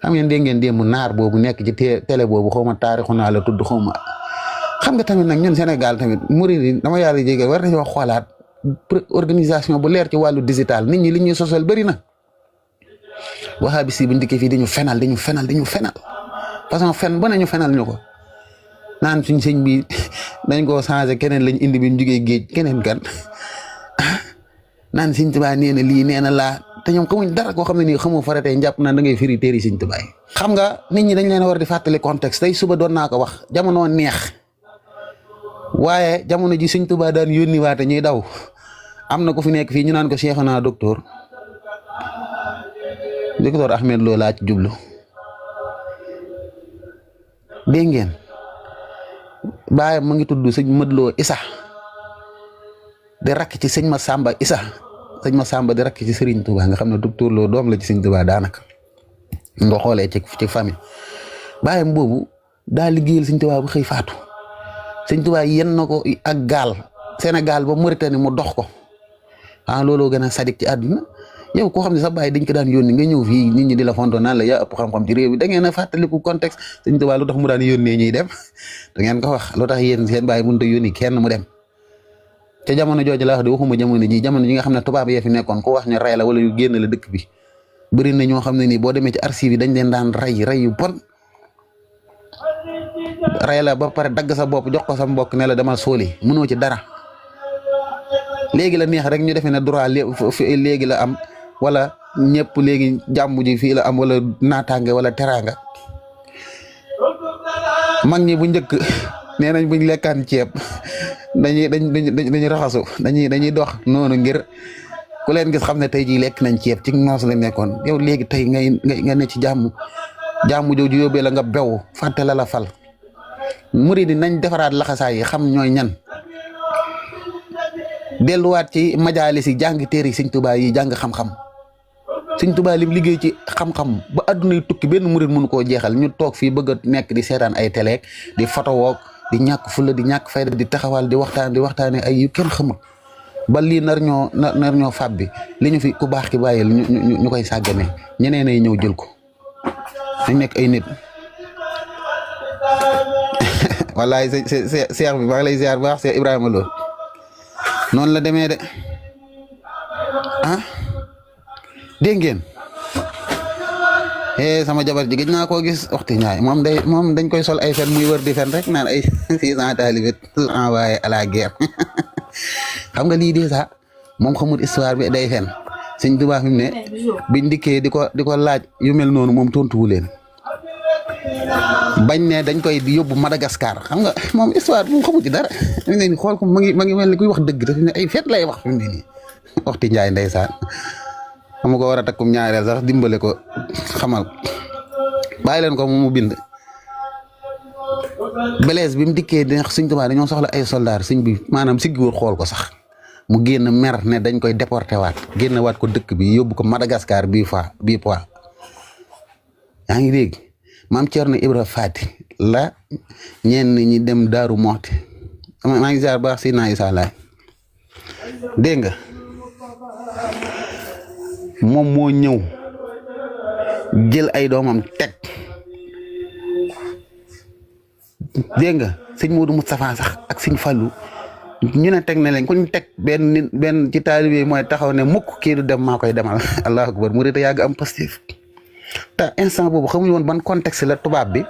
xam ngeen dégg ngeen démb naar boobu nekk ci télé boobu xaw ma taarixu naa la tudd xaw ma xam nga tamit nag ñun Sénégal tamit murid yi dama yàlla jégal war nañoo xoolaat organisation bu leer ci wàllu digital nit ñi li ñuy sosal bëri na wahabi si bu ndikkee fii dañu fenal parce que fen ba nañu fenal ñu ko naan suñ sëñ bi dañ koo changé keneen lañ indi bi ñu jugee géej keneen kan naan Sëñ Tuubaa nee na lii nee na laa te ñoom xamuñ dara koo xam ne nii xamoo faratee njàpp naan da ngay firi téeri Sëñ Tuubaa yi xam nga nit ñi dañ leen a war di fàttali contexte tey suba doon naa ko wax jamono neex waaye jamono ji Sëñ Tuubaa daan yónni waate ñuy daw am na ku fi nekk fii ñu naan ko Cheikhuna docteur Ahmed Lo laa ci jublu dégg ngeen baayam mu ngi tudd sëñ Mëdloo Isa di rakk ci sëñ Masamba Isa sëñ Masamba di rakk ci Serigne Touba nga xam ne docteur Lo doom la ci Sëñ Touba daanaka nga xoolee ci famille baayam boobu daa liggéeyal Sëñ Touba bu xëy faatu Sëñ Touba yenn na ko ak gaal Sénégal ba Mauritanie mu dox ko looloo gën a sadik ci àdduna yow koo xam ne sa baay dañ ko daan yónni nga ñëw fii nit ñi di la fonto naan la yaa ëpp xam-xam ci réew bi da ngeen a fàttaliku contexte Sëñ Tuubaa lu tax mu daan yónnee ñuy dem da ngeen ko wax lu tax yéen seen baay mënut a yónni kenn mu dem te jamono jooju la wax de waxuma jamono ji nga xam ne tubaab yee fi nekkoon ko wax ñu rey la wala yu génn la dëkk bi bëri na ñoo xam ne nii boo demee ci archive yi dañ leen daan rey yu bon rey la ba pare dagg sa bopp jox ko sa mbokk ne la dama sóoli mënoo ci dara léegi la neex rek ñu defee ne droit léegi la am wala ñëpp léegi jàmm ji fii la am wala naataange wala teraanga mag ñi bu njëkk nee nañ buñ lekkaan ceeb dañuy raxasu dañuy dox noonu ngir ku leen gis xam ne tey jii lekk nañ ceeb ci noos la nekkoon yow léegi tey nga ne ci jàmm jooju yóbbee la nga bew fàtte la fal murid yi nañ defaraat laxasaay yi xam ñooy ñan delluwaat ci majaalis yi jàng téere yi Sëñ Tuubaa yi jàng xam-xam Sëñ Tuubaa lim liggéey ci xam-xam ba adduna yi tukki benn murid mënu koo jeexal ñu toog fii bëgg a nekk di seetaan ay télé di photo woog di ñàkk fulla di ñàkk fayda di taxawal di waxtaane ay yu kenn xamul ba lii nar ñoo fab bi li ñu fi ku baax ki bàyyil ñu koy sàggane ñeneen ay ñëw jël ko dañ nekk ay nit wallaay seex bi maa ngi lay ziar baax Seex Ibrahima Lo noonu la demee de dégg ngeen sama jabar ji gëj naa koo gis waxtu ñaay moom dañ koy sol ay fen muy wër di fen rek naan ay 600 talibé envoyé à la guerre xam nga lii déjà moom xamul histoire bi day fen Sëñ Tuubaa fi mu ne biñ dikkee di ko laaj yu mel noonu moom tontuwu leen bañ ne dañ koy di yóbbu Madagascar xam nga moom histoire moom xamu ci dara fi mu ne nii xool ko ma ngi mel ni kuy wax dëgg daf ne ay fet lay wax fi mu ne nii waxti njaay ndeysaan xam ko war a takkum ñaareel sax dimbale ko xamal bàyyi leen ko mu bind Blaise bi mu dikkee di Sëñ Tuubaa dañoo soxla ay soldats sëñ bi maanaam siggiwul xool ko sax mu génn mer ne dañ koy déporté waat génn waat ko dëkk bi yóbbu ko Madagascar bii fois yaa ngi dégg maam Thierno Ibra Fati la ñenn ñi dem Daaru Moxti maa ngi ziar baax si naa Issa Laay dégg nga moom moo ñëw jël ay doomam teg dégg nga sëñ Modou Moustapha sax ak sëñ Fallou ñu ne teg na leen ku ñu teg benn ci taalibe mooy taxaw ne mukk kii du dem maa koy demal allahu akbar mu rëdd yàgg am pastif te instant boobu xamuñu woon ban contexte la tubaab bi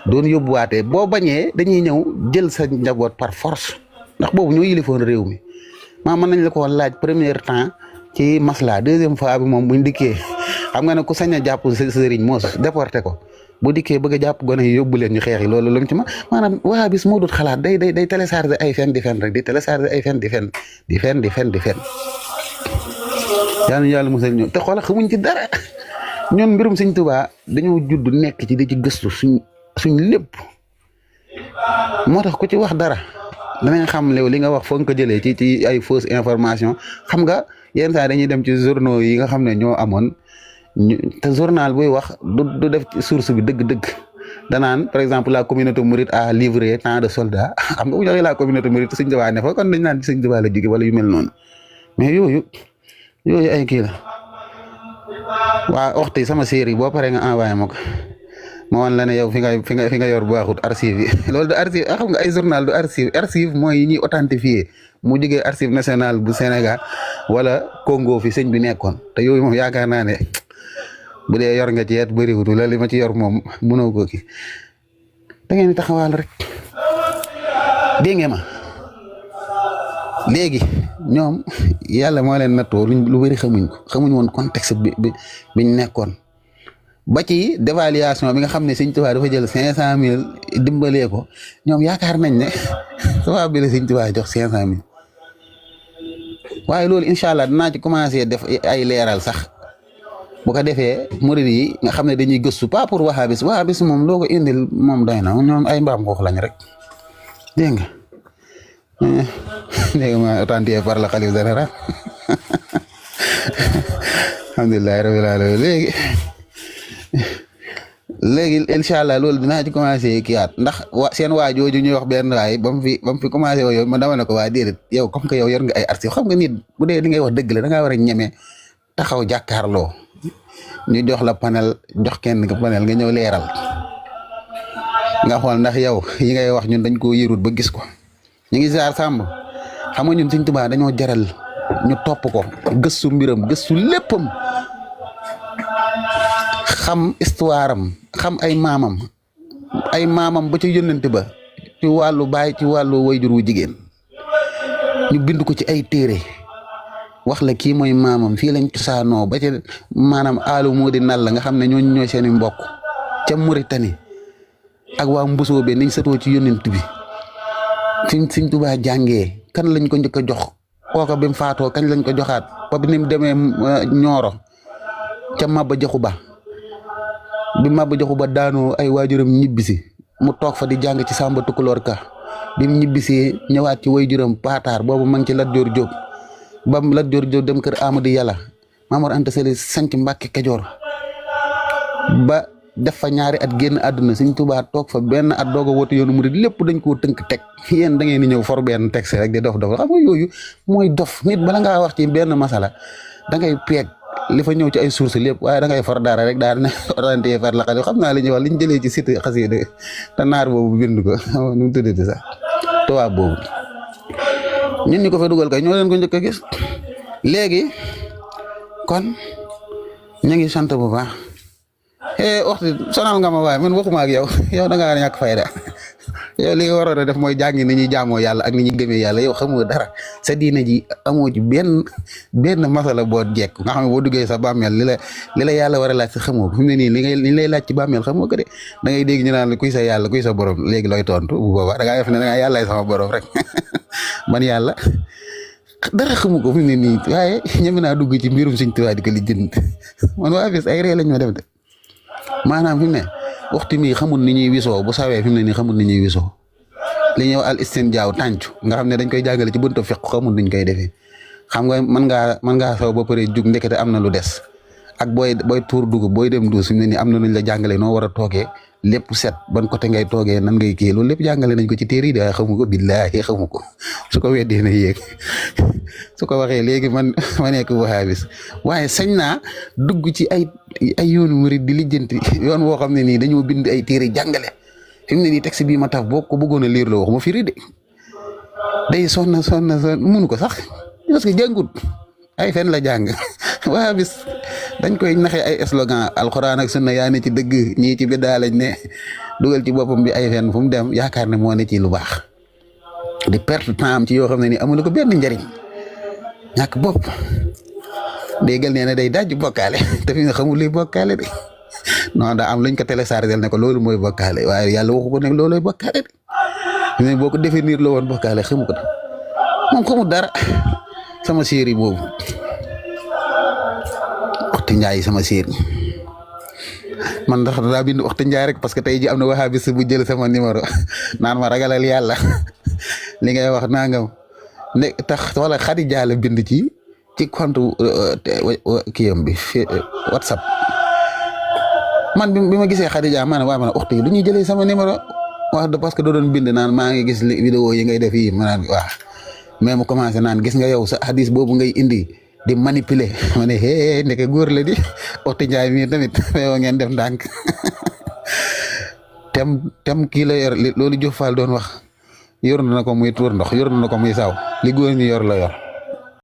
doon yóbbuwaatee boo bañee dañuy ñëw jël sa njaboot par force ndax boobu ñoo yilifoon réew mi mën nañ la ko laaj premier temps ci masla deuxième fois bi moom buñ dikkee xam nga ne ku sañ a jàpp sëriñ moos déporté ko bu dikkee bëgg a jàpp gone yi yóbbu leen ñu xeex yi loolu lu mu ci maanaam waa bis moo dut xalaat day télécharger ay fen di fen rek di télécharger ay fen di fen yàlla musal ñëw te xoola xamuñ ci dara ñun mbirum Sëñ Tuubaa dañoo judd nekk ci di ci gëstu suñ lépp moo tax ku ci wax dara danañ xam léew li nga wax foog nga ko jëlee ci ay fausse information xam nga yenn saa dañuy dem ci journaux yi nga xam ne ñoo amoon te journal buy wax du def source bi dëgg-dëgg danaan par exemple la communauté mouride a livré tant de soldats xam nga bu joxee la communauté mouride Sëñ Tuubaa ne fa kon dañ naan Sëñ Tuubaa la jóge wala yu mel noonu mais yooyu ay kii la waa waxtu sama série boo paree nga envoyé ma ko ma wan la ne yow fi nga yor bu baaxut archive yi loolu du archive xam nga ay journal du archive mooy yi ñuy authentifié mu jógee archive national bu Sénégal wala Congo fi sëñ bi nekkoon te yooyu moom yaakaar naa ne bu dee yor nga ci yet bëriwut la li ma ci yor moom mënoo ko ki da ngeen di taxawal rek dégg nga ma léegi ñoom yàlla moo leen nattoo lu bëri xamuñ woon contexte biñ nekkoon ba ci dévaluation bi nga xam ne Sëñ Tuubaa dafa jël 500,000 dimbalee ko ñoom yaakaar nañ ne sabab bi la Sëñ Tuubaa jox 500,000 waaye loolu incha allah dinaa ci commencé def ay leeral sax bu ko defee murid yi nga xam ne dañuy gëstu pas pour wahabis moom loo ko indil moom doy na ñoom ay mbaam xuux lañ rek dégg nga dégg nga ma authentifié par le khalife général alhamdulilah rabbil alamin léegi incha allah loolu dinaa ci commencé kiiwaat ndax seen waa jooju ñuy wax benn waay ba mu fi commencé woo yow ma dama ne ko waa déedéet yow comme que yow yor nga ay archive xam nga nit bu dee li ngay wax dëgg la da ngaa war a ñeme taxaw jàkkaarloo ñu jox la panel jox kenn nga panel nga ñëw leeral nga xool ndax yow yi ngay wax ñun dañ koo yërut ba gis ko ñu ngi ziar Samb xam nga ñun Sëñ Tuubaa dañoo jaral ñu topp ko gëstu mbiram gëstu léppam xam histoire am xam ay maamam ba ci yónnante ba ci wàllu baay ci wàllu wayjur wu jigéen ñu bind ko ci ay téere wax la kii mooy maamam fii lañ cosaanoo ba ci maanaam aalu moo di nal la nga xam ne ñooñu ñooy seeni mbokk ca Mauritanie ak waa Mbusoo be niñ setoo ci yónnent bi Sëñ Tuubaa jàngee kan lañ ko njëkk a jox kooka bi mu faatoo kañ lañ ko joxaat ba bi ni mu demee Ñooro ca Maba Jaxu Ba bi Maba Jaxu Ba daanoo ay waajuram ñibbisi mu toog fa di jàng ci Samba Tukulóor Ka bi mu ñibbisee ñëwaat ci waajuram Paataar boobu ma ngi ci Lat Joor Jóob ba Lat Joor Jóob dem kër Amadou Yàlla Maam Mor Anta Sali sanc Mbàkke Kajoor ba def fa ñaari at génn àdduna Sëñ Tuubaa toog fa benn at doog a woote yoonu murid lépp dañ koo tënk teg yéen da ngeen di ñëw for benn texte rek di dof xam nga yooyu mooy dof nit bala ngaa wax ci benn masala da ngay peeg li fa ñëw ci ay source lépp waaye da ngay for dara rek daal ne orienté far la xam naa li ñuy wax li ñu jëlee ci site xasida te naar boobu bind ko nu mu tuddati sax tubaab boobu ñun ñu ko fa dugal kay ñoo leen ko njëkk a gis léegi kon ñu ngi sant bu baax waxtu sonal nga ma waaye man waxuma ak yow da ngaa ñàkk fayda yow li nga waroon a def mooy jàngi ni ñuy jaamoo yàlla ak ni ñuy gëmee yàlla yow xamoo dara sa diine ji amoo ci benn masala boo jekk nga xam ne boo duggee sa bàmmeel li la yàlla war a laaj sa xamoo ko fi mu ne nii li lay laaj ci bàmmeel xamoo ko de da ngay dégg ñu naan kuy sa yàlla kuy sa borom léegi looy tontu bu boobaa da ngaa def ne da ngaa yàllaay sama borom rek man yàlla dara xamu ko fi mu ne nii waaye ñeme naa dugg ci mbirum Sëñ Tuubaa di ko lijjanti man waa bis ay ree lañ ma def de maanaam fi mu ne waxtu mi xamul ni ñuy wisoo bu sawee fi mu ne nii xamul ni ñuy wisoo li ñuy wax al istinjaaw tàncu nga xam ne dañ koy jàngale ci buntu fiq xamul niñ koy defee xam nga mën ngaa saw ba pare jug ndekete am na lu des ak booy tuur dugub booy dem duus fi mu ne nii am na luñ la jàngale noo war a toogee lépp set ban côté ngay toogee nan ngay kii loolu lépp jàngale nañ ko ci téere yi de xamu ko billaahi xamu ko su ko weddee na yéeg su ko waxee léegi ma nekk wahabis waaye sañ naa dugg ci ay yoonu murid di lijjanti yoon woo xam ne nii dañoo bind ay téere jàngale fi mu ne nii texte bii ma taf boo ko bëggoon a liir la wax ma firi de day sonna mënu ko sax parce que jàngut ay fen la jàng wahabis dañ koy naxee ay slogan alxuraan ak sunna yaa ne ci dëgg ñii ci biddaa lañ ne dugal ci boppam bi ay fen fu mu dem yaakaar ne moo ne ci lu baax di perte temps am ci yoo xam ne nii amul ko benn njëriñ ñàkk bopp déggal nee na day daj bokkaale te fi nga xamul luy bokkaale de non daa am luñ ko téléchargé ne ko loolu mooy bokkaale waaye yàlla waxu ko ne loolooy bokkaale de mais boo ko définir la woon bokkaale xamu ko de moom xamul dara sama série boobu waxtu njaay sama série man ndax daa bind waxtu njaay rek parce que tey ji am na wahabis bu jël sama numéro naan ma ragalal yàlla li ngay wax nangam ne tax wala xadi jaala bind ci compte kiyam bi WhatsApp man bi ma gisee xadi jaa maanaam waaye man waxtu yi lu ñuy jëlee sama numéro wax de parce que doo doon bind naan maa ngi gis vidéo yi ngay def yi ma naan waaw mais mu commencé naan gis nga yow sa hadis boobu ngay indi di manipuler ma ne hee ndeke góor la di Otu Njaay mii tamit yow ngeen def ndànk tem kii la yor loolu Diouf Fall doon wax yor na ko muy tuur ndox yor na ko muy saaw li góor ñi yor la yor